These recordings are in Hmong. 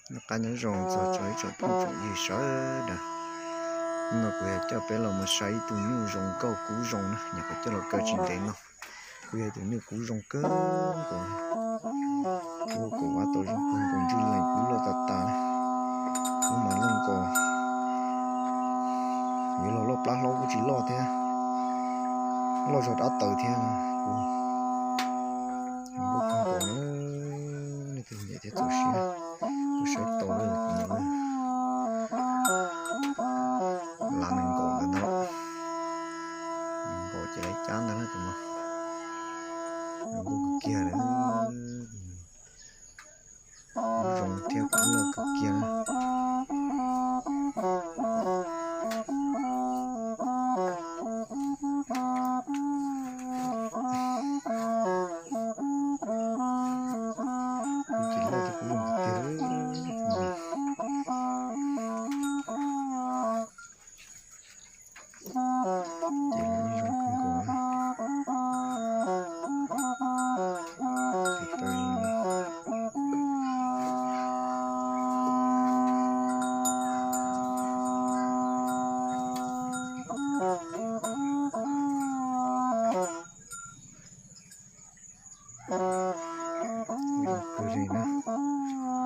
Noj qab nyob zoo txog tsoom phooj tsoom ywg sawv daws. Hnub no kuv yuav coj peb los mus saib ib tug nyuj zoo nkauj kub zoo na, nyuam qhuav coj los kaw tsis ntev no. Kuj yog ib tug nyuj kub zoo kawg nkaus, kub kaum vab tau zoo kawg nkaus, ntswj lees kub loj tas tas na. Kub mas loj nkaus, yuav los loj plab hlob kuj tsis loj thiab, loj zog dab taws thiab. Kub zoo nkauj kawg nkaus na, nej tus nyiam thiab txaus siab kuj saib tau lawm tus no. Lav nees nkaum ntawd no, nees nkaum ces lawv cab ntag na tus no. Zoo nkauj kawg kiag li, zoo thiab kub loj kawg kiag na. Ces loj thiab kub zoo tiag tiag. Ces zoo kawg nkaus na. Zoo kawg li na,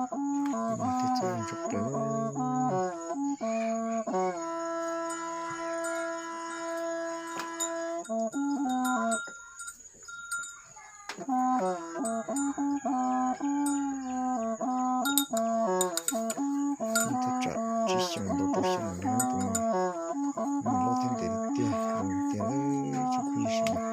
kub mas thiab txawj zoo tshaj plaws. Thaj tsam tsib xyoos ntau rau xyoo no tus no, kub mas loj thiab ntev tiag tiag, zoo tiag tsoom phooj ywg sawv daws.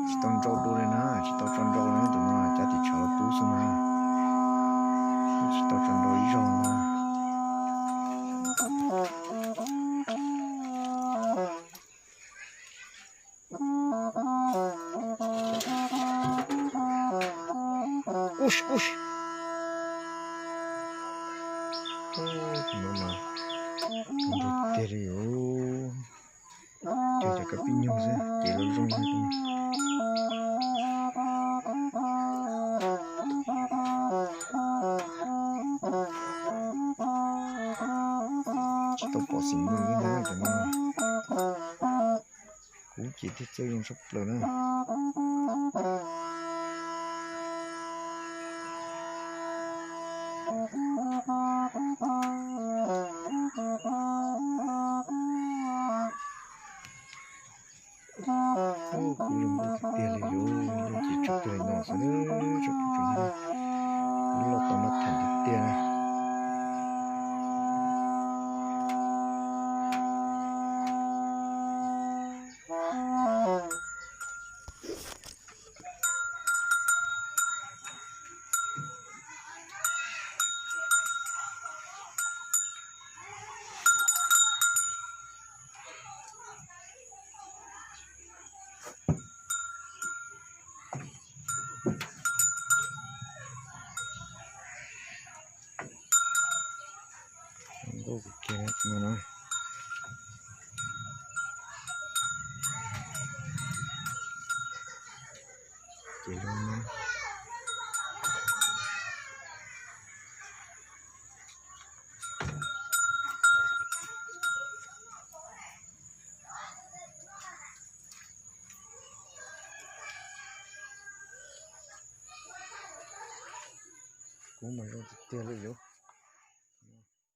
Tsis tau nrau dua li na, tsis tau tso nrau li na, tus no cab tim tshav los pub xwb na, tsis tau tso nrau ib zaug na. Ub, ub, tus no mas ntug tiag li os. Cog cov kab pib nyug xwb ces lawv zoo. Tsis tau pom xim nws li ntag cov no. Kub ces thiaj txawj zoo tshaj plaws na. Kub zoo nkauj tiag tiag li, zoo nkauj ces tshaj plaws no xwb, tsoom phooj ywg, kub loj tau noj tham tiag tiag na. Nkauj kawg kiag no na. Ces zoo na. Kub mas zoo tiag tiag li yuav.